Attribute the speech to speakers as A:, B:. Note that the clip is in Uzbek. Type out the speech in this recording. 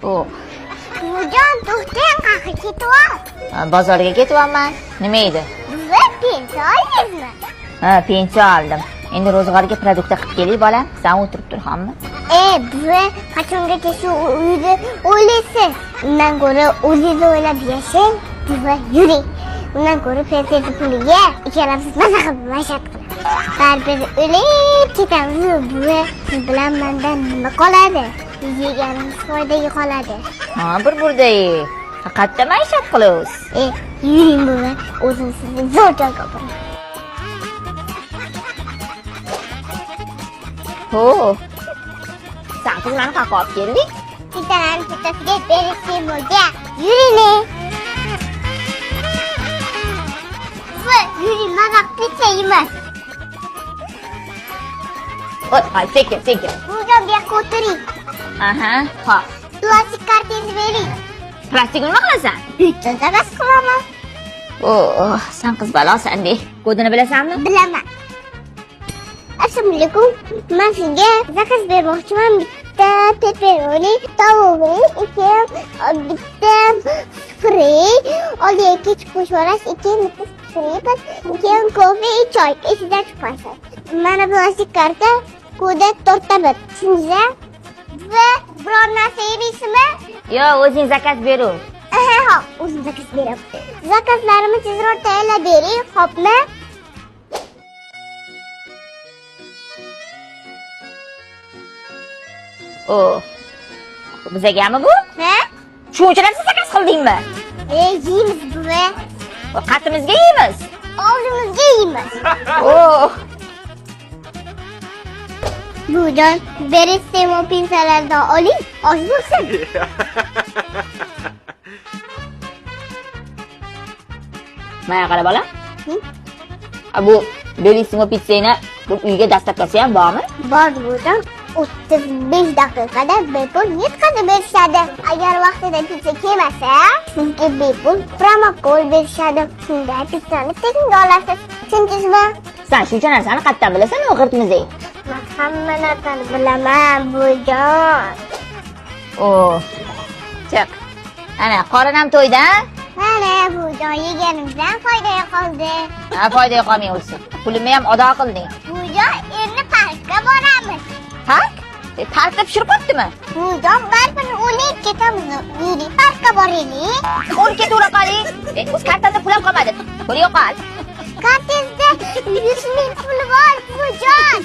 A: O,
B: Buvijon, to'xtang, qayerga ketyapsiz?
A: Bozorga ketyapman. Nima edi?
B: Buvi, pensiya oldingizmi?
A: Ha, pensiya oldim. Endi ro'zg'orga продукт qilib kelay, bolam. Sen o'tirib tur, xommi?
B: Buvi, qachongacha shu uyni o'ylaysiz? Undan ko'ra o'zingizni o'ylab yashang. Buvi, yuring. Undan ko'ra pensiya puliga ikkalamiz maza qilib maishat qilamiz. Baribir o'lib ketamiz, buvi. Siz bilan mandan nima qoladi? Yeganimiz foydaga qoladi.
A: Ha, bir burday. Qayerda maishat qilamiz?
B: Yuring buvi, o'zim sizni zo'r joyga olib boraman.
A: Ho. Sen qiz meni qayerga olib kelding?
B: Bittalarni bittasiga berishimoga. Yuring. Buvi, yuring, maza pitsa yeymiz.
A: Oy, ay, sekin, sekin.
B: Buvijon, bu yoqqa o'tiring.
A: Aha, hop.
B: Plastik kartangizni bering.
A: Plastik nima qilasan?
B: Bitta zakaz qilaman.
A: Oh, sen qiz balosan de. Kodini bilasanmi?
B: Bilaman. Assalomu alaykum. Men sizga zakaz bermoqchiman. Bitta pepperoni, tovug'i, ikki bitta free, oldiga ketchup qo'shib yuborasiz, ikki bitta free, keyin kofe, choy, ichidan chiqasiz. Mana plastik karta, kodi 4 1. Tushundingizmi? Va biror narsa yemaysizmi?
A: Yo'q, o'zing zakaz beraver.
B: Aha, hop, o'zim zakaz beraman. Zakazlarimni tezroq tayyorlab bering, hopmi?
A: O. Bizagami bu?
B: Ha?
A: Shuncha narsa zakaz qildingmi?
B: Yeymiz buvi.
A: Qatimizga yeymiz.
B: Oldimizga yeymiz.
A: Oh.
B: Buvijon, Bellissimo pizzalardan oling, osh bo'lsin.
A: Mana qara bola. Bu Bellissimo pizzani bu uyga доставка si ham bormi?
B: Bor buvijon, 35 daqiqada bepul yetkazib berishadi. Agar vaqtida pitsa kelmasa, sizga bepul promokod berishadi. Shunda pitsani tekinga olasiz. Tushundingizmi?
A: Sen shuncha narsani qayerdan bilasan, u g'irtmizing?
B: Men hamma narsani bilaman, buvijon.
A: O. Chiq. Ana, qorin ham to'ydi, ha?
B: Mana buvijon, yeganimizdan foydaga qoldi.
A: Ha, foydaga qolmay o'lsin. Pulimni ham ado qilding.
B: Buvijon, endi parkka boramiz.
A: Park? Parkda pishirib qo'yibdimi?
B: Buvijon, baribir o'lib ketamiz. Yuring, parkka boraylik.
A: Qo'l ketavera qoling. O'z kartamda pul ham qolmadi. Pul yo'qol.
B: Kartangizda 100 ming puli bor, buvijon.